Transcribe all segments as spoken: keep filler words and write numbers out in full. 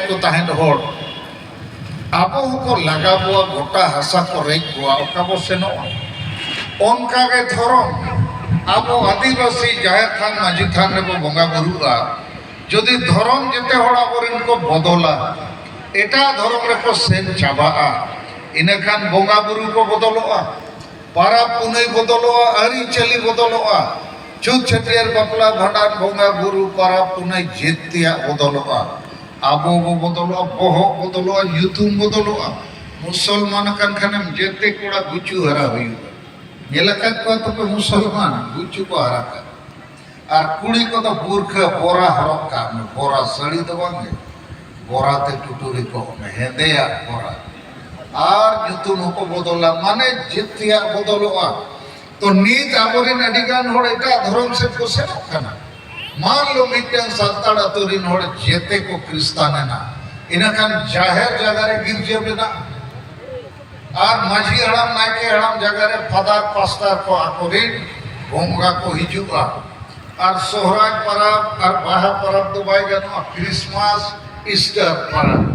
ᱠᱚ ᱛᱟᱦᱮᱸᱱ ᱦᱚᱲ, ᱟᱵᱚ ᱦᱚᱸᱠᱚ ᱞᱟᱜᱟ ᱵᱚᱣᱟ, ᱜᱚᱴᱟ ᱦᱟᱥᱟ ᱠᱚ ᱨᱮᱡ ᱵᱚᱣᱟ, ᱚᱠᱟ ᱵᱚ ᱥᱮᱱᱚᱜᱼᱟ? ᱚᱱᱠᱟ ᱜᱮ ᱫᱷᱚᱨᱚᱢ, ᱟᱵᱚ ᱟᱹᱫᱤᱵᱟᱹᱥᱤ ᱡᱟᱦᱮᱨ ᱛᱷᱟᱱ, ᱢᱟᱹᱡᱷᱤ ᱛᱷᱟᱱ ᱨᱮᱵᱚ ᱵᱚᱸᱜᱟ ᱵᱩᱨᱩᱜᱼᱟ, ᱡᱩᱫᱤ ᱫᱷᱚᱨᱚᱢ ᱡᱮᱛᱮ ᱦᱚᱲ ᱟᱵᱚᱨᱮᱱ ᱠᱚ ᱵᱚᱫᱚᱞᱟ, ᱮᱴᱟᱜ ᱫᱷᱚᱨᱚᱢ ᱨᱮᱠᱚ ᱥᱮᱱ ᱪᱟᱵᱟᱜᱼᱟ, ᱤᱱᱟᱹᱠᱷᱟᱱ ᱵᱚᱸᱜᱟ ᱵᱩᱨᱩ ᱠᱚ ᱵᱚᱫᱚᱞᱚᱜᱼᱟ, ᱯᱟᱨᱟᱵᱽ ᱯᱩᱱᱟᱹᱭ ᱵᱚᱫᱚᱞᱚᱜᱼᱟ, ᱟᱹᱨᱤᱪᱟᱹᱞᱤ ᱵᱚᱫᱚᱞᱚᱜᱼᱟ, ᱪᱷᱩᱛ ᱪᱷᱟᱹᱴᱭᱟᱹᱨ, ᱵᱟᱯᱞᱟ, ᱵᱷᱟᱸᱰᱟᱱ, ᱵᱚᱸᱜᱟ ᱵᱩᱨᱩ, ᱯᱟᱨᱟᱵᱽ ᱯᱩᱱᱟᱹᱭ ᱡᱮᱛᱮᱭᱟᱜ ᱵᱚᱫᱚᱞᱚᱜᱼᱟ᱾ ᱟᱵᱚ ᱵᱚ ᱵᱚᱫᱚᱞᱚᱜᱼᱟ, ᱵᱚᱦᱚᱜ ᱵᱚᱫᱚᱞᱚᱜᱼᱟ, ᱧᱩᱛᱩᱢ ᱵᱚᱫᱚᱞᱚᱜᱼᱟ᱾ ᱢᱩᱥᱚᱞᱢᱟᱱ ᱟᱠᱟᱱ ᱠᱷᱟᱱᱮᱢ ᱡᱮᱛᱮ ᱠᱚᱲᱟ ᱜᱩᱪᱩ ᱦᱟᱨᱟ ᱦᱩᱭᱩᱜᱼᱟ᱾ ᱧᱮᱞ ᱟᱠᱟᱫ ᱠᱚᱣᱟ ᱛᱚᱯᱮ ᱢᱩᱥᱚᱞᱢᱟᱱ ᱜᱩᱪᱩ ᱠᱚ ᱦᱟᱨᱟ ᱠᱟᱜ? ᱟᱨ ᱠᱩᱲᱤ ᱠᱚᱫᱚ ᱵᱩᱨᱠᱷᱟᱹ ᱵᱚᱨᱟ ᱦᱚᱨᱚᱜ ᱠᱟᱜ ᱢᱮ, ᱵᱚᱨᱟ ᱥᱟᱹᱲᱤ ᱫᱚ ᱵᱟᱝ ᱜᱮ, ᱵᱚᱨᱟ ᱛᱮ ᱴᱩᱴᱩᱨᱤ ᱠᱚᱜ ᱢᱮ, ᱦᱮᱸᱫᱮᱭᱟᱜ ᱵᱚᱨᱟ᱾ ᱟᱨ ᱧᱩᱛᱩᱢ ᱦᱚᱸᱠᱚ ᱵᱚᱫᱚᱞᱟ, ᱢᱟᱱᱮ ᱡᱟᱹᱛᱤᱭᱟᱜ ᱵᱚᱫᱚᱞᱚᱜᱼᱟ᱾ ᱛᱚ ᱱᱤᱛ ᱟᱵᱚᱨᱮᱱ ᱟᱹᱰᱤ ᱜᱟᱱ ᱦᱚᱲ ᱮᱴᱟᱜ ᱫᱷᱚᱨᱚᱢ ᱥᱮᱫ ᱠᱚ ᱥᱮᱱᱚᱜ ᱠᱟᱱᱟ᱾ ᱢᱟᱱ ᱞᱚ ᱢᱤᱫᱴᱟᱝ ᱥᱟᱱᱛᱟᱲ ᱟᱛᱳ ᱨᱮᱱ ᱦᱚᱲ ᱡᱮᱛᱮ ᱠᱚ ᱠᱷᱨᱤᱥᱛᱟᱱ ᱮᱱᱟ, ᱤᱱᱟᱹᱠᱷᱟᱱ ᱡᱟᱦᱮᱨ ᱡᱟᱭᱜᱟ ᱨᱮ ᱜᱤᱨᱡᱟᱹ ᱢᱮᱱᱟᱜᱼᱟ᱾ ᱟᱨ ᱢᱟᱹᱡᱷᱤ ᱦᱟᱲᱟᱢ, ᱱᱟᱭᱠᱮ ᱦᱟᱲᱟᱢ ᱡᱟᱭᱜᱟ ᱨᱮ ᱯᱷᱟᱫᱟᱨ ᱯᱟᱥᱴᱟᱨ ᱠᱚ ᱟᱠᱚᱨᱮᱱ ᱵᱚᱸᱜᱟ ᱠᱚ ᱦᱤᱡᱩᱜᱼᱟ᱾ ᱟᱨ ᱥᱚᱦᱨᱟᱭ ᱯᱟᱨᱟᱵᱽ ᱟᱨ ᱵᱟᱦᱟ ᱯᱟᱨᱟᱵᱽ ᱫᱚ ᱵᱟᱭ ᱜᱟᱱᱚᱜᱼᱟ, ᱠᱨᱤᱥᱢᱟᱥ, ᱤᱥᱴᱟᱨ ᱯᱟᱨᱟᱵᱽ᱾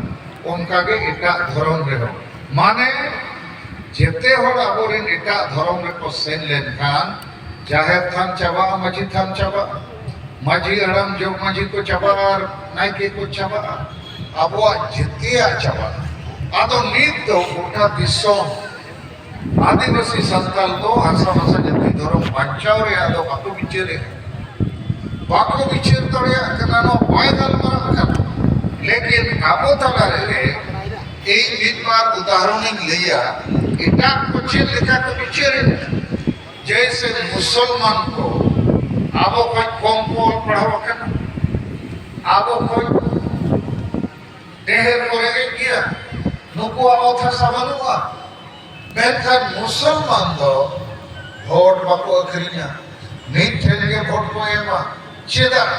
ᱚᱱᱠᱟᱜᱮ ᱮᱴᱟᱜ ᱫᱷᱚᱨᱚᱢ ᱨᱮᱦᱚᱸ, ᱢᱟᱱᱮ ᱡᱮᱛᱮ ᱦᱚᱲ ᱟᱵᱚᱨᱮᱱ ᱮᱴᱟᱜ ᱫᱷᱚᱨᱚᱢ ᱨᱮᱠᱚ ᱥᱮᱱ ᱞᱮᱱᱠᱷᱟᱱ ᱡᱟᱦᱮᱨ ᱛᱷᱟᱱ ᱪᱟᱵᱟᱜᱼᱟ, ᱢᱟᱹᱡᱷᱤ ᱛᱷᱟᱱ ᱪᱟᱵᱟᱜᱼᱟ, ᱢᱟᱹᱡᱷᱤ ᱦᱟᱲᱟᱢ, ᱡᱚᱜᱽ ᱢᱟᱹᱡᱷᱤ ᱠᱚ ᱪᱟᱵᱟᱜᱼᱟ, ᱟᱨ ᱱᱟᱭᱠᱮ ᱠᱚ ᱪᱟᱵᱟᱜᱼᱟ᱾ ᱟᱵᱚᱣᱟᱜ ᱡᱟᱹᱛᱤᱭᱟᱜ ᱪᱟᱵᱟᱜᱼᱟ᱾ ᱟᱫᱚ ᱱᱤᱛ ᱫᱚ ᱜᱚᱴᱟ ᱫᱤᱥᱚᱢ ᱟᱹᱫᱤᱵᱟᱹᱥᱤ ᱥᱟᱱᱛᱟᱲ ᱫᱚ ᱦᱟᱥᱟ ᱵᱷᱟᱥᱟ ᱡᱟᱹᱛᱤ ᱫᱷᱚᱨᱚᱢ ᱵᱟᱧᱪᱟᱣ ᱨᱮᱭᱟᱜ ᱫᱚ ᱵᱟᱠᱚ ᱵᱤᱪᱟᱹᱨᱮᱫ, ᱵᱟᱠᱚ ᱵᱤᱪᱟᱹᱨ ᱫᱟᱲᱮᱭᱟᱜ ᱠᱟᱱᱟ, ᱱᱚᱣᱟ ᱵᱟᱭ ᱜᱟᱞᱢᱟᱨᱟᱜ ᱠᱟᱱᱟ᱾ ᱞᱮᱠᱤᱱ ᱟᱵᱚ ᱛᱟᱞᱟ ᱨᱮ ᱤᱧ ᱢᱤᱫ ᱵᱟᱨ ᱩᱫᱟᱦᱚᱨᱚᱱᱤᱧ ᱞᱟᱹᱭᱟ, ᱮᱴᱟᱜ ᱠᱚ ᱪᱮᱫ ᱞᱮᱠᱟ ᱠᱚ ᱵᱤᱪᱟᱹᱨᱮᱫ᱾ ᱡᱮᱭᱥᱮ ᱢᱩᱥᱚᱞᱢᱟᱱ ᱠᱚ ᱟᱵᱚ ᱠᱷᱚᱱ ᱠᱚᱢ ᱠᱚ ᱚᱞ ᱯᱟᱲᱦᱟᱣ ᱟᱠᱟᱱᱟ, ᱟᱵᱚ ᱠᱷᱚᱱ ᱰᱷᱮᱨ ᱠᱚ ᱨᱮᱸᱜᱮᱡ ᱜᱮᱭᱟ, ᱱᱩᱠᱩᱣᱟᱜ ᱚᱛ ᱦᱟᱥᱟ ᱵᱟᱹᱱᱩᱜᱼᱟ᱾ ᱢᱮᱱᱠᱷᱟᱱ ᱢᱩᱥᱚᱞᱢᱟᱱ ᱫᱚ ᱵᱷᱳᱴ ᱵᱟᱠᱚ ᱟᱹᱠᱷᱨᱤᱧᱟ, ᱢᱤᱫ ᱴᱷᱮᱱ ᱜᱮ ᱵᱷᱳᱴ ᱠᱚ ᱮᱢᱟ᱾ ᱪᱮᱫᱟᱜ?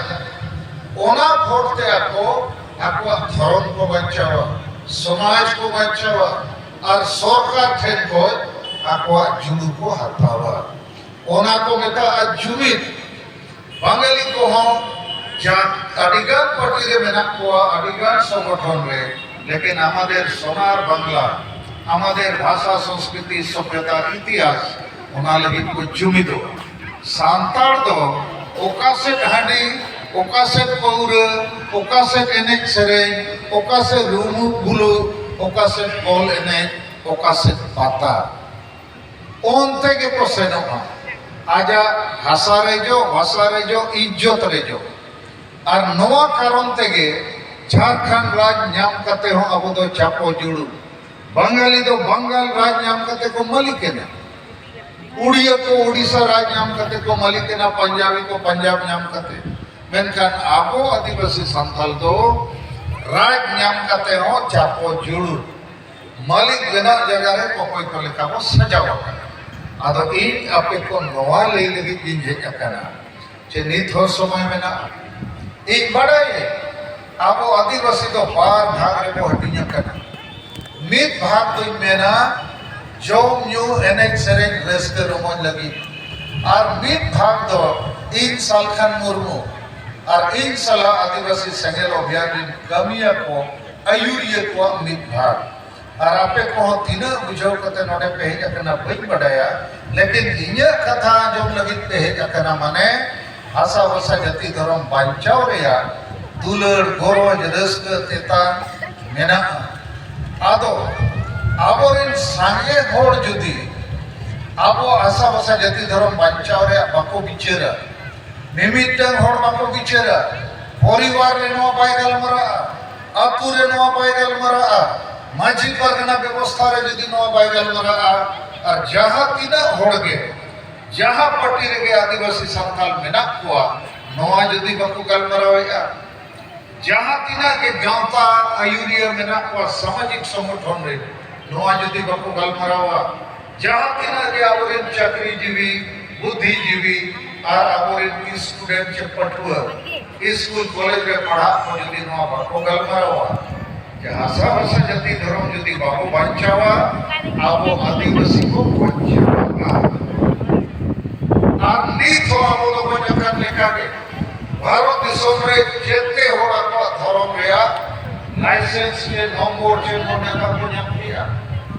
ᱚᱱᱟ ᱵᱷᱳᱴ ᱛᱮ ᱟᱠᱚ ᱟᱠᱚᱣᱟᱜ ᱫᱷᱚᱨᱚᱢ ᱠᱚ ᱵᱟᱧᱪᱟᱣᱟ, ᱥᱚᱢᱟᱡᱽ ᱠᱚ ᱵᱟᱧᱪᱟᱣᱟ, ᱟᱨ ᱥᱚᱨᱠᱟᱨ ᱴᱷᱮᱱ ᱠᱷᱚᱱ ᱟᱠᱚᱣᱟᱜ ᱡᱩᱲᱩ ᱠᱚ ᱦᱟᱛᱟᱣᱟ᱾ ᱚᱱᱟ ᱠᱚ ᱢᱮᱛᱟᱜᱼᱟ ᱡᱩᱢᱤᱫ᱾ ᱵᱟᱝᱜᱟᱞᱤ ᱠᱚᱦᱚᱸ ᱡᱟᱠ, ᱟᱹᱰᱤᱜᱟᱱ ᱯᱟᱹᱴᱤ ᱨᱮ ᱢᱮᱱᱟᱜ ᱠᱚᱣᱟ, ᱟᱹᱰᱤᱜᱟᱱ ᱥᱚᱝᱜᱚᱴᱷᱚᱱ ᱨᱮ, ᱞᱮᱠᱤᱱ ᱟᱢᱟᱫᱮᱨ ᱥᱳᱱᱟᱨ ᱵᱟᱝᱞᱟ, ᱟᱢᱟᱫᱮᱨ ᱵᱷᱟᱥᱟ, ᱥᱚᱝᱥᱠᱨᱤᱛᱤ, ᱥᱚᱵᱷᱭᱚᱛᱟ, ᱤᱛᱤᱦᱟᱥ, ᱚᱱᱟ ᱞᱟᱹᱜᱤᱫ ᱠᱚ ᱡᱩᱢᱤᱫᱚᱜᱼᱟ᱾ ᱥᱟᱱᱛᱟᱲ ᱫᱚ ᱚᱠᱟ ᱥᱮᱫ ᱦᱟᱺᱰᱤ, ᱚᱠᱟ ᱥᱮᱫ ᱯᱟᱹᱣᱨᱟᱹ, ᱚᱠᱟ ᱥᱮᱫ ᱮᱱᱮᱡ ᱥᱮᱨᱮᱧ, ᱚᱠᱟ ᱥᱮᱫ ᱨᱩᱢᱩᱜ ᱵᱩᱞᱩᱜ, ᱚᱠᱟ ᱥᱮᱫ ᱵᱚᱞ ᱮᱱᱮᱡ, ᱚᱠᱟ ᱥᱮᱫ ᱯᱟᱛᱟ, ᱚᱱᱛᱮ ᱜᱮᱠᱚ ᱥᱮᱱᱚᱜᱼᱟ᱾ ᱟᱡᱟᱜ ᱦᱟᱥᱟ ᱨᱮ ᱡᱚ, ᱵᱷᱟᱥᱟ ᱨᱮ ᱡᱚ, ᱤᱡᱽᱡᱚᱛ ᱨᱮ ᱡᱚ᱾ ᱟᱨ ᱱᱚᱣᱟ ᱠᱟᱨᱚᱱ ᱛᱮᱜᱮ ᱡᱷᱟᱲᱠᱷᱚᱸᱰ ᱨᱟᱡᱽ ᱧᱟᱢ ᱠᱟᱛᱮ ᱦᱚᱸ ᱟᱵᱚ ᱫᱚ ᱪᱟᱯᱚ ᱡᱩᱲᱩ᱾ ᱵᱟᱝᱜᱟᱞᱤ ᱫᱚ ᱵᱟᱝᱜᱟᱞ ᱨᱟᱡᱽ ᱧᱟᱢ ᱠᱟᱛᱮ ᱠᱚ ᱢᱟᱹᱞᱤᱠ ᱮᱱᱟ᱾ ᱩᱲᱤᱭᱟ ᱠᱚ ᱩᱲᱤᱥᱥᱟ ᱨᱟᱡᱽ ᱧᱟᱢ ᱠᱟᱛᱮ ᱠᱚ ᱢᱟᱹᱞᱤᱠ ᱮᱱᱟ, ᱯᱟᱧᱡᱟᱵᱤ ᱠᱚ ᱯᱟᱧᱡᱟᱵ ᱧᱟᱢ ᱠᱟᱛᱮ᱾ ᱢᱮᱱᱠᱷᱟᱱ ᱟᱵᱚ ᱟᱹᱫᱤᱵᱟᱹᱥᱤ ᱥᱟᱱᱛᱟᱞ ᱫᱚ ᱨᱟᱡᱽ ᱧᱟᱢ ᱠᱟᱛᱮ ᱦᱚᱸ ᱪᱟᱯᱚ ᱡᱩᱲᱩ᱾ ᱢᱟᱹᱞᱤᱠ ᱵᱮᱱᱟᱜ ᱡᱟᱭᱜᱟ ᱨᱮ ᱚᱠᱚᱭ ᱠᱚ ᱞᱮᱠᱟ ᱵᱚ ᱥᱟᱡᱟᱣ ᱟᱠᱟᱱᱟ᱾ ᱟᱫᱚ ᱤᱧ ᱟᱯᱮ ᱠᱚ ᱱᱚᱣᱟ ᱞᱟᱹᱭ ᱞᱟᱹᱜᱤᱫ ᱜᱤᱧ ᱦᱮᱡ ᱟᱠᱟᱱᱟ ᱡᱮ ᱱᱤᱛ ᱦᱚᱸ ᱥᱚᱢᱚᱭ ᱢᱮᱱᱟᱜᱼᱟ᱾ ᱤᱧ ᱵᱟᱲᱟᱭᱟᱹᱧ ᱟᱵᱚ ᱟᱹᱫᱤᱵᱟᱹᱥᱤ ᱫᱚ ᱵᱟᱨ ᱵᱷᱟᱜᱽ ᱨᱮᱵᱚ ᱦᱟᱹᱴᱤᱧ ᱟᱠᱟᱱᱟ᱾ ᱢᱤᱫ ᱵᱷᱟᱜᱽ ᱫᱚᱧ ᱢᱮᱱᱟ ᱡᱚᱢ ᱧᱩ, ᱮᱱᱮᱡ ᱥᱮᱨᱮᱧ, ᱨᱟᱹᱥᱠᱟᱹ ᱨᱚᱢᱚᱡᱽ ᱞᱟᱹᱜᱤᱫ, ᱟᱨ ᱢᱤᱫ ᱵᱷᱟᱜᱽ ᱫᱚ ᱤᱧ ᱥᱟᱞᱠᱷᱟᱱ ᱢᱩᱨᱢᱩ ᱟᱨ ᱤᱧ ᱥᱟᱞᱟᱜ ᱟᱹᱫᱤᱵᱟᱹᱥᱤ ᱥᱮᱸᱜᱮᱞ ᱚᱵᱷᱤᱭᱟᱱ ᱨᱤᱱ ᱠᱟᱹᱢᱤᱭᱟᱹ ᱠᱚ, ᱟᱹᱭᱩᱨᱤᱭᱟᱹ ᱠᱚᱣᱟᱜ ᱢᱤᱫ ᱵᱷᱟᱜᱽ᱾ ᱟᱨ ᱟᱯᱮ ᱠᱚᱦᱚᱸ ᱛᱤᱱᱟᱹᱜ ᱵᱩᱡᱷᱟᱹᱣ ᱠᱟᱛᱮ ᱱᱚᱰᱮ ᱯᱮ ᱦᱮᱡ ᱟᱠᱟᱱᱟ ᱵᱟᱹᱧ ᱵᱟᱰᱟᱭᱟ, ᱞᱮᱠᱤᱱ ᱤᱧᱟᱹᱜ ᱠᱟᱛᱷᱟ ᱟᱸᱡᱚᱢ ᱞᱟᱹᱜᱤᱫ ᱯᱮ ᱦᱮᱡ ᱟᱠᱟᱱᱟ, ᱢᱟᱱᱮ ᱦᱟᱥᱟ ᱵᱷᱟᱥᱟ ᱡᱟᱹᱛᱤ ᱫᱷᱚᱨᱚᱢ ᱵᱟᱧᱪᱟᱣ ᱨᱮᱭᱟᱜ ᱫᱩᱞᱟᱹᱲ, ᱜᱚᱨᱚᱡᱽ, ᱨᱟᱹᱥᱠᱟᱹ, ᱛᱮᱛᱟᱝ ᱢᱮᱱᱟᱜᱼᱟ᱾ ᱟᱫᱚ ᱟᱵᱚᱨᱮᱱ ᱥᱟᱸᱜᱮ ᱦᱚᱲ ᱡᱩᱫᱤ ᱟᱵᱚᱣᱟᱜ ᱦᱟᱥᱟ ᱵᱷᱟᱥᱟ ᱡᱟᱹᱛᱤ ᱫᱷᱚᱨᱚᱢ ᱵᱟᱧᱪᱟᱣ ᱨᱮᱭᱟᱜ ᱵᱟᱠᱚ ᱵᱤᱪᱟᱹᱨᱟ, ᱢᱤᱢᱤᱫᱴᱟᱝ ᱦᱚᱲ ᱵᱟᱠᱚ ᱵᱤᱪᱟᱹᱨᱟ, ᱯᱚᱨᱤᱵᱟᱨ ᱨᱮ ᱱᱚᱣᱟ ᱵᱟᱭ ᱜᱟᱞᱢᱟᱨᱟᱜᱼᱟ, ᱟᱹᱛᱩ ᱨᱮ ᱱᱚᱣᱟ ᱵᱟᱭ ᱜᱟᱞᱢᱟᱨᱟᱜᱼᱟ, ᱢᱟᱹᱡᱷᱤ ᱯᱟᱨᱜᱟᱱᱟ ᱵᱮᱵᱚᱥᱛᱷᱟ ᱨᱮ ᱡᱩᱫᱤ ᱱᱚᱣᱟ ᱵᱟᱭ ᱜᱟᱞᱢᱟᱨᱟᱜᱼᱟ, ᱟᱨ ᱡᱟᱦᱟᱸ ᱛᱤᱱᱟᱹᱜ ᱦᱚᱲ ᱜᱮ ᱡᱟᱦᱟᱸ ᱯᱟᱨᱴᱤ ᱨᱮᱜᱮ ᱟᱹᱫᱤᱵᱟᱹᱥᱤ ᱥᱟᱱᱛᱟᱞ ᱢᱮᱱᱟᱜ ᱠᱚᱣᱟ, ᱱᱚᱣᱟ ᱡᱩᱫᱤ ᱵᱟᱠᱚ ᱜᱟᱞᱢᱟᱨᱟᱣᱮᱫᱼᱟ, ᱡᱟᱦᱟᱸ ᱛᱤᱱᱟᱹᱜ ᱜᱮ ᱜᱟᱶᱛᱟ ᱟᱹᱭᱩᱨᱤᱭᱟᱹ ᱢᱮᱱᱟᱜ ᱠᱚᱣᱟ, ᱥᱟᱢᱟᱡᱤᱠ ᱥᱚᱝᱜᱚᱴᱷᱚᱱ ᱨᱮ, ᱱᱚᱣᱟ ᱡᱩᱫᱤ ᱵᱟᱠᱚ ᱜᱟᱞᱢᱟᱨᱟᱣᱟ, ᱡᱟᱦᱟᱸ ᱛᱤᱱᱟᱹᱜ ᱜᱮ ᱟᱵᱚᱨᱮᱱ ᱪᱟᱹᱠᱨᱤᱡᱤᱵᱤ, ᱵᱩᱫᱽᱫᱷᱤᱡᱤᱵᱤ ᱟᱨ ᱟᱵᱚᱨᱮᱱ ᱥᱴᱩᱰᱮᱱᱴ ᱪᱮ ᱯᱟᱹᱴᱷᱩᱣᱟᱹ ᱥᱠᱩᱞ ᱠᱚᱞᱮᱡᱽ ᱨᱮ ᱯᱟᱲᱦᱟᱜ ᱠᱚ ᱡᱩᱫᱤ ᱱᱚᱣᱟ ᱵᱟᱠᱚ ᱜᱟᱞᱢᱟᱨᱟᱣᱟ, ᱡᱮ ᱦᱟᱥᱟ ᱵᱷᱟᱥᱟ ᱡᱟᱹᱛᱤ ᱫᱷᱚᱨᱚᱢ ᱡᱩᱫᱤ ᱵᱟᱵᱚ ᱵᱟᱧᱪᱟᱣᱟ, ᱟᱵᱚ ᱟᱹᱫᱤᱵᱟᱹᱥᱤ ᱠᱚ ᱵᱟᱧᱪᱟᱣᱟ᱾ ᱟᱨ ᱱᱤᱛ ᱦᱚᱸ ᱟᱵᱚ ᱫᱚ ᱵᱚᱱ ᱟᱠᱟᱱ ᱞᱮᱠᱟᱜᱮ ᱵᱷᱟᱨᱚᱛ ᱫᱤᱥᱚᱢ ᱨᱮ ᱡᱮᱛᱮ ᱦᱚᱲ ᱟᱠᱚᱣᱟᱜ ᱫᱷᱚᱨᱚᱢ ᱨᱮᱭᱟᱜ ᱞᱟᱭᱥᱮᱱᱥ ᱪᱮ ᱱᱚᱢᱵᱚᱨ ᱪᱮ ᱢᱚᱱᱮ ᱠᱟᱜ ᱠᱚ ᱧᱟᱢ ᱠᱮᱜᱼᱟ᱾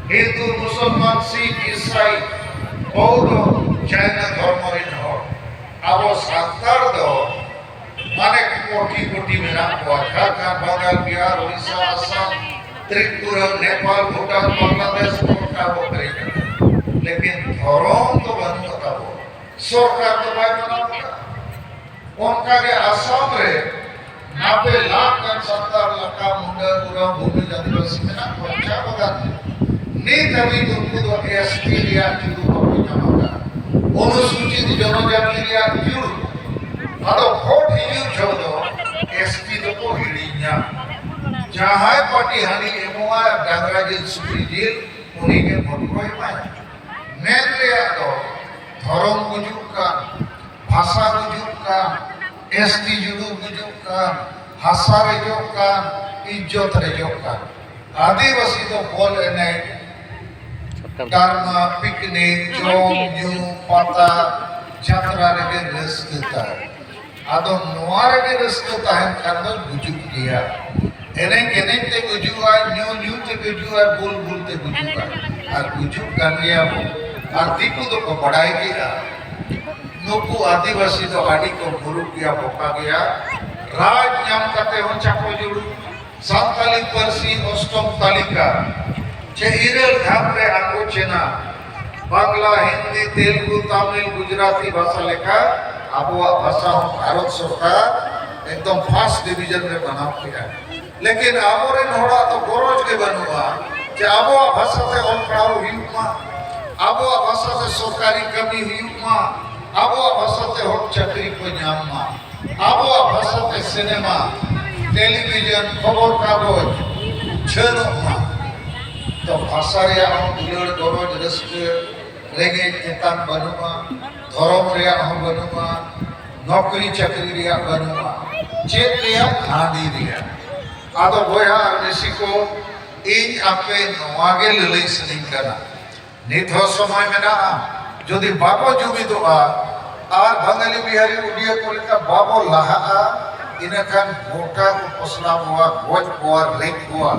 ᱦᱤᱱᱫᱩ, ᱢᱩᱥᱚᱞᱢᱟᱱ, ᱥᱤᱠᱷ, ᱤᱥᱟᱭ, ᱵᱳᱫᱷᱚ, ᱡᱟᱭᱱᱟ ᱫᱷᱚᱨᱢᱚ ᱨᱮᱱ ᱦᱚᱲ᱾ ᱟᱵᱚ ᱥᱟᱱᱛᱟᱲ ᱫᱚ ᱢᱟᱱᱮ ᱠᱳᱴᱤ ᱠᱳᱴᱤ ᱢᱮᱱᱟᱜ ᱠᱚᱣᱟ᱾ ᱡᱷᱟᱲᱠᱷᱚᱸᱰ, ᱵᱟᱝᱜᱟᱞ, ᱵᱤᱦᱟᱨ, ᱳᱰᱤᱥᱟ, ᱟᱥᱟᱢ, ᱛᱨᱤᱯᱩᱨᱟ, ᱱᱮᱯᱟᱞ, ᱵᱷᱩᱴᱟᱱ, ᱵᱟᱝᱞᱟᱫᱮᱥ, ᱜᱚᱴᱟ ᱵᱚ ᱯᱮᱨᱮᱡ ᱟᱠᱟᱱᱟ᱾ ᱞᱮᱠᱤᱱ ᱫᱷᱚᱨᱚᱢ ᱫᱚ ᱵᱟᱹᱱᱩᱜ ᱛᱟᱵᱚ᱾ ᱥᱚᱨᱠᱟᱨ ᱫᱚ ᱵᱟᱭ ᱢᱟᱱᱟᱣ ᱠᱟᱫᱟ᱾ ᱚᱱᱠᱟᱜᱮ ᱟᱥᱟᱢ ᱨᱮ ᱱᱟᱵᱵᱮ ᱞᱟᱠᱷ ᱜᱟᱱ ᱥᱟᱱᱛᱟᱲ, ᱞᱟᱠᱟ, ᱢᱩᱱᱰᱟᱹ, ᱩᱨᱟᱣ, ᱵᱷᱩᱢᱤᱡ ᱟᱹᱫᱤᱵᱟᱹᱥᱤ ᱢᱮᱱᱟᱜ ᱠᱚᱣᱟ ᱪᱟ ᱵᱟᱜᱟᱱ ᱨᱮ᱾ ᱱᱤᱛ ᱦᱟᱹᱵᱤᱡ ᱩᱱᱠᱩ ᱫᱚ ᱮᱥ ᱴᱤ ᱨᱮᱭᱟᱜ ᱡᱩᱞᱩ ᱵᱟᱠᱚ ᱧᱟᱢ ᱟᱠᱟᱫᱟ᱾ ᱚᱱᱩᱥᱩᱪᱤᱛ ᱡᱚᱱᱚᱡᱟᱛᱤ ᱨᱮᱭᱟᱜ ᱡᱩᱞᱩ᱾ ᱟᱫᱚ ᱵᱷᱳᱴ ᱦᱤᱡᱩᱜ ᱡᱚᱦᱚᱜ ᱫᱚ ᱮᱥ ᱴᱤ ᱫᱚᱠᱚ ᱦᱤᱲᱤᱧᱟ᱾ ᱡᱟᱦᱟᱸᱭ ᱯᱟᱨᱴᱤ ᱦᱟᱹᱱᱤ ᱮᱢᱚᱜᱼᱟ, ᱰᱟᱝᱨᱟ ᱡᱤᱞ, ᱥᱩᱠᱨᱤ ᱡᱤᱞ, ᱩᱱᱤᱜᱮ ᱵᱷᱳᱴ ᱠᱚ ᱮᱢᱟᱭᱟ᱾ ᱢᱮᱱ ᱨᱮᱭᱟᱜ ᱫᱚ ᱫᱷᱚᱨᱚᱢ ᱜᱩᱡᱩᱜ ᱠᱟᱱ, ᱵᱷᱟᱥᱟ ᱜᱩᱡᱩᱜ ᱠᱟᱱ, ᱮᱥ ᱴᱤ ᱡᱩᱞᱩ ᱜᱩᱡᱩᱜ ᱠᱟᱱ, ᱦᱟᱥᱟ ᱨᱮᱡᱚᱜ ᱠᱟᱱ, ᱤᱡᱽᱡᱚᱛ ᱨᱮᱡᱚᱜ ᱠᱟᱱ᱾ ᱟᱹᱫᱤᱵᱟᱹᱥᱤ ᱫᱚ ᱵᱚᱞ ᱮᱱᱮᱡ, ᱰᱨᱟᱢᱟ, ᱯᱤᱠᱱᱤᱠ, ᱡᱚᱢ ᱧᱩ, ᱯᱟᱛᱟ, ᱡᱟᱛᱨᱟ ᱨᱮᱜᱮ ᱨᱟᱹᱥᱠᱟᱹ ᱛᱟᱭ᱾ ᱟᱫᱚ ᱱᱚᱣᱟ ᱨᱮᱜᱮ ᱨᱟᱹᱥᱠᱟᱹ ᱛᱟᱦᱮᱱ ᱠᱷᱟᱱ ᱫᱚ ᱜᱩᱡᱩᱜ ᱜᱮᱭᱟ᱾ ᱮᱱᱮᱡ ᱮᱱᱮᱡ ᱛᱮ ᱜᱩᱡᱩᱜᱼᱟᱭ, ᱧᱩ ᱧᱩ ᱛᱮ ᱜᱩᱡᱩᱜᱼᱟᱭ, ᱵᱩᱞ ᱵᱩᱞ ᱛᱮ ᱜᱩᱡᱩᱜᱼᱟᱭ᱾ ᱟᱨ ᱜᱩᱡᱩᱜ ᱠᱟᱱ ᱜᱮᱭᱟ ᱵᱚ᱾ ᱟᱨ ᱫᱤᱠᱩ ᱫᱚᱠᱚ ᱵᱟᱰᱟᱭ ᱜᱮᱭᱟ᱾ ᱱᱩᱠᱩ ᱟᱹᱫᱤᱵᱟᱹᱥᱤ ᱫᱚ ᱟᱹᱰᱤ ᱠᱚ ᱢᱩᱨᱩᱠ ᱜᱮᱭᱟ, ᱵᱚᱠᱟ ᱜᱮᱭᱟ᱾ ᱨᱟᱡᱽ ᱧᱟᱢ ᱠᱟᱛᱮ ᱦᱚᱸ ᱪᱟᱠᱚ ᱡᱩᱲᱩ᱾ ᱥᱟᱱᱛᱟᱞᱤ ᱯᱟᱹᱨᱥᱤ ᱚᱥᱴᱚᱢ ᱛᱟᱹᱞᱤᱠᱟ ᱪᱮ ᱤᱨᱟᱹᱞ ᱫᱷᱟᱯ ᱨᱮ ᱟᱸᱜᱚᱪ ᱮᱱᱟ᱾ ᱵᱟᱝᱞᱟ, ᱦᱤᱱᱫᱤ, ᱛᱮᱞᱜᱩ, ᱛᱟᱢᱤᱞ, ᱜᱩᱡᱽᱨᱟᱛᱤ ᱵᱷᱟᱥᱟ ᱞᱮᱠᱟ ᱟᱵᱚᱣᱟᱜ ᱵᱷᱟᱥᱟ ᱦᱚᱸ ᱵᱷᱟᱨᱚᱛ ᱥᱚᱨᱠᱟᱨ ᱮᱠᱫᱚᱢ ᱯᱷᱟᱥᱴ ᱰᱤᱵᱤᱡᱚᱱ ᱨᱮ ᱢᱟᱱᱟᱣ ᱠᱮᱫᱟ᱾ ᱞᱮᱠᱤᱱ ᱟᱵᱚᱨᱮᱱ ᱦᱚᱲᱟᱜ ᱫᱚ ᱜᱚᱨᱚᱡᱽ ᱜᱮ ᱵᱟᱹᱱᱩᱜᱼᱟ ᱡᱮ ᱟᱵᱚᱣᱟᱜ ᱵᱷᱟᱥᱟ ᱛᱮ ᱚᱞ ᱯᱟᱲᱦᱟᱣ ᱦᱩᱭᱩᱜ ᱢᱟ, ᱟᱵᱚᱣᱟᱜ ᱵᱷᱟᱥᱟ ᱛᱮ ᱥᱚᱨᱠᱟᱨᱤ ᱠᱟᱹᱢᱤ ᱦᱩᱭᱩᱜ ᱢᱟ, ᱟᱵᱚᱣᱟᱜ ᱵᱷᱟᱥᱟ ᱛᱮ ᱦᱚᱲ ᱪᱟᱹᱠᱨᱤ ᱠᱚ ᱧᱟᱢ ᱢᱟ, ᱟᱵᱚᱣᱟᱜ ᱵᱷᱟᱥᱟ ᱛᱮ ᱥᱤᱱᱮᱢᱟ, ᱴᱮᱞᱤᱵᱷᱤᱡᱚᱱ, ᱠᱷᱚᱵᱚᱨ ᱠᱟᱜᱚᱡᱽ ᱩᱪᱷᱟᱹᱱᱚᱜ ᱢᱟ᱾ ᱛᱚ ᱵᱷᱟᱥᱟ ᱨᱮᱭᱟᱜ ᱦᱚᱸ ᱫᱩᱞᱟᱹᱲ, ᱜᱚᱨᱚᱡᱽ, ᱨᱟᱹᱥᱠᱟᱹ, ᱨᱮᱸᱜᱮᱡ ᱛᱮᱛᱟᱝ ᱵᱟᱹᱱᱩᱜᱼᱟ, ᱫᱷᱚᱨᱚᱢ ᱨᱮᱭᱟᱜ ᱦᱚᱸ ᱵᱟᱹᱱᱩᱜᱼᱟ, ᱱᱚᱠᱨᱤ ᱪᱟᱹᱠᱨᱤ ᱨᱮᱭᱟᱜ ᱵᱟᱹᱱᱩᱜᱼᱟ, ᱪᱮᱫ ᱨᱮᱭᱟᱜ? ᱦᱟᱺᱰᱤ ᱨᱮᱭᱟᱜ᱾ ᱟᱫᱚ ᱵᱚᱭᱦᱟ ᱟᱨ ᱢᱤᱥᱤ ᱠᱚ, ᱤᱧ ᱟᱯᱮ ᱱᱚᱣᱟ ᱜᱮ ᱞᱟᱹᱞᱟᱹᱭ ᱥᱟᱱᱟᱧ ᱠᱟᱱᱟ, ᱱᱤᱛ ᱦᱚᱸ ᱥᱚᱢᱚᱭ ᱢᱮᱱᱟᱜᱼᱟ᱾ ᱡᱩᱫᱤ ᱵᱟᱵᱚ ᱡᱩᱢᱤᱫᱚᱜᱼᱟ, ᱟᱨ ᱵᱟᱝᱜᱟᱞᱤ ᱵᱤᱦᱟᱨᱤ ᱩᱰᱤᱭᱟ ᱠᱚ ᱞᱮᱠᱟ ᱵᱟᱵᱚ ᱞᱟᱦᱟᱜᱼᱟ, ᱤᱱᱟᱹᱠᱷᱟᱱ ᱜᱚᱴᱟ ᱠᱚ ᱯᱚᱥᱞᱟ ᱵᱚᱣᱟ, ᱜᱚᱡ ᱠᱚᱣᱟ, ᱨᱮᱡ ᱠᱚᱣᱟ᱾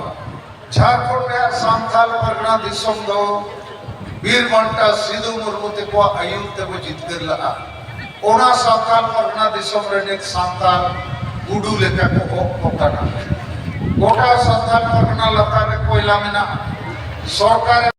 ᱡᱷᱟᱲᱠᱷᱚᱸᱰ ᱨᱮᱭᱟᱜ ᱥᱟᱱᱛᱟᱞ ᱯᱟᱨᱜᱟᱱᱟ ᱫᱤᱥᱚᱢ ᱫᱚ ᱵᱤᱨ ᱵᱟᱱᱴᱟ ᱥᱤᱫᱩ ᱢᱩᱨᱢᱩ ᱛᱮᱠᱚᱣᱟᱜ ᱟᱹᱭᱩᱨ ᱛᱮᱵᱚ ᱡᱤᱛᱠᱟᱹᱨ ᱞᱟᱜᱼᱟ᱾ ᱚᱱᱟ ᱥᱟᱱᱛᱟᱞ ᱯᱟᱨᱜᱟᱱᱟ ᱫᱤᱥᱚᱢ ᱨᱮ ᱱᱤᱛ ᱥᱟᱱᱛᱟᱞ ᱜᱩᱰᱩ ᱞᱮᱠᱟ ᱠᱚ ᱚᱜ ᱠᱚ ᱠᱟᱱᱟ᱾ ᱜᱚᱴᱟ ᱥᱟᱱᱛᱟᱞ ᱯᱟᱨᱜᱟᱱᱟ ᱞᱟᱛᱟᱨ ᱨᱮ ᱠᱚᱭᱞᱟ ᱢᱮᱱᱟᱜᱼᱟ᱾ ᱥᱚᱨᱠᱟᱨ